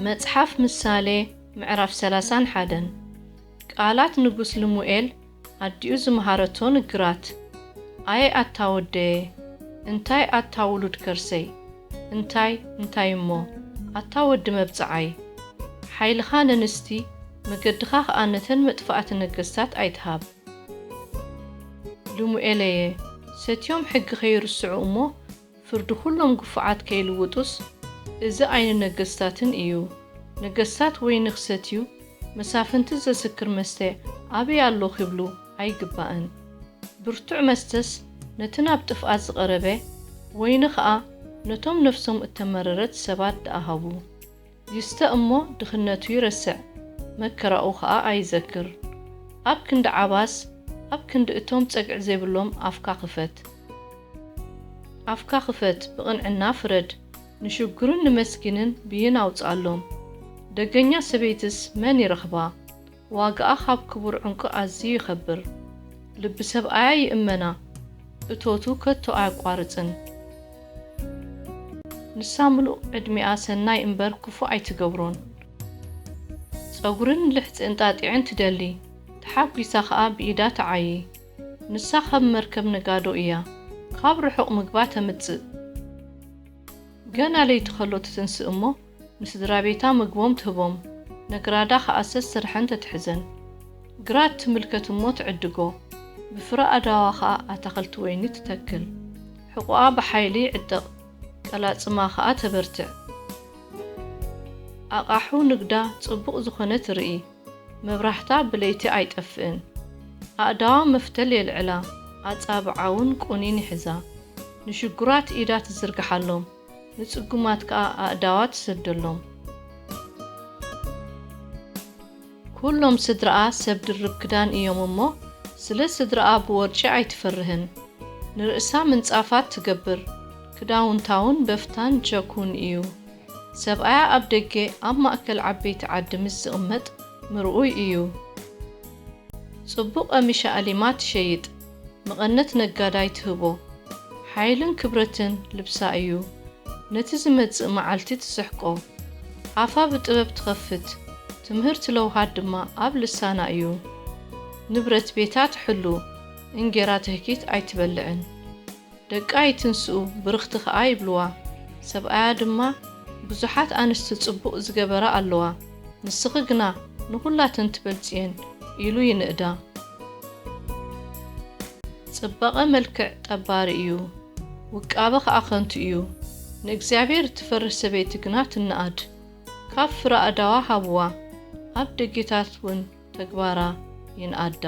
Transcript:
መጽሓፍ ምሳሌ ምዕራፍ ሰላሳን ሓደን። ቃላት ንጉስ ልሙኤል ኣዲኡ ዝመሃረቶ ንግራት። ኣየ ኣታ ወደየ፣ እንታይ ኣታ ውሉድ ከርሰይ፣ እንታይ እንታይ እሞ፣ ኣታ ወዲ መብጽዓይ። ሓይልኻ ነንስቲ፣ መገድኻ ኸኣ ነተን መጥፋእቲ ነገስታት ኣይትሃብ። ልሙኤለየ፣ ሰትዮም ሕጊ ኸይርስዑ እሞ፣ ፍርዲ ኹሎም ግፉዓት ከይልውጡስ፣ እዚ ኣይኒ ነገስታትን እዩ። ነገስታት ወይኒ ክሰትዩ፣ መሳፍንቲ ዘስክር መስተ ኣበይ ኣሎ ክብሉ ኣይግባእን። ብርቱዕ መስተስ ነቲ ናብ ጥፍኣት ዝቐረበ፣ ወይኒ ኸኣ ነቶም ነፍሶም እተመረረት ሰባት ደኣ ሃቡ። ይስተ እሞ ድኽነቱ ይረስዕ፣ መከራኡ ኸኣ ኣይዘክር። ኣብ ክንዲ ዓባስ፣ ኣብ ክንዲ እቶም ጸግዒ ዘይብሎም ኣፍካ ክፈት። ኣፍካ ክፈት፣ ብቕንዕና ፍረድ፣ ንሽጉርን ንመስኪንን ብይን ኣውጽኣሎም። ደገኛ ሰበይትስ መን ይረኽባ? ዋጋኣ ካብ ክቡር ዕንቁ ኣዝዩ ይኸብር። ልቢ ሰብኣያ ይእመና፣ እቶቱ ከቶ ኣያቋርጽን። ንሳ ምሉእ ዕድሚኣ ሰናይ እምበር ክፉእ ኣይትገብሮን። ጸጉርን ልሕጺ እንጣጢዕን ትደሊ፣ ተሓጒሳ ኸኣ ብኢዳ ትዓዪ። ንሳ ከም መርከብ ነጋዶ እያ፣ ካብ ርሑቕ ምግባ ተምጽእ። ገና ለይቲ ከሎ ትትንስእ እሞ፣ ንስድራ ቤታ ምግቦም ትህቦም፣ ነግራዳ ኸኣ ሰስርሐን ተትሕዘን። ግራት ትምልከት እሞ ትዕድጎ፣ ብፍረ ኣዳዋ ኸኣ ኣታኽልቲ ወይኒ ትተክል። ሕቖኣ ብሓይሊ ይዕጠቕ፣ ቀላጽማ ኸኣ ተበርትዕ። ኣቓሑ ንግዳ ጽቡቕ ዝኾነ ትርኢ፣ መብራህታ ብለይቲ ኣይጠፍእን። ኣእዳዋ መፍተል የልዕላ፣ ኣጻብዓ እውን ቁኒን ይሕዛ። ንሽጉራት ኢዳ ትዝርግሓሎም፣ ንጽጉማት ከኣ ኣእዳዋ ትሰደሎም። ኩሎም ስድራኣ ሰብ ድርብ ክዳን እዮም እሞ፣ ስለ ስድራኣ ብወርጪ ኣይትፈርህን። ንርእሳ ምንጻፋት ትገብር፣ ክዳውንታ እውን በፍታን ቸኩን እዩ። ሰብኣያ ኣብ ደገ ኣብ ማእከል ዓበይቲ ዓዲ ምስ ዝቕመጥ ምርኡይ እዩ። ጽቡቕ ቀሚሻ ኣሊማ ትሸይጥ፣ መቐነት ነጋዳይ ትህቦ። ሓይልን ክብረትን ልብሳ እዩ፣ ነቲ ዝመጽእ መዓልቲ ትስሕቆ። ኣፋ ብጥበብ ትኸፍት፣ ትምህርቲ ለውሃት ድማ ኣብ ልሳና እዩ። ንብረት ቤታ ትሕሉ፣ እንጌራ ትህኪት ኣይትበልዕን። ደቃ ይትንስኡ፣ ብርኽቲ ኸኣ ይብልዋ። ሰብኣያ ድማ፣ ብዙሓት ኣንስቲ ጽቡቕ ዝገበራ ኣለዋ፣ ንስኺ ግና ንኹላተን ትበልጽየን፣ ኢሉ ይንእዳ። ጽባቐ መልክዕ ጠባሪ እዩ፣ ውቃበ ኸኣ ኸንቱ እዩ። ንእግዚኣብሔር እትፈርህ ሰበይቲ ግና ትነኣድ። ካብ ፍረ ኣእዳዋ ሃብዋ፣ ኣብ ደጌታት እውን ተግባራ ይንኣዳ።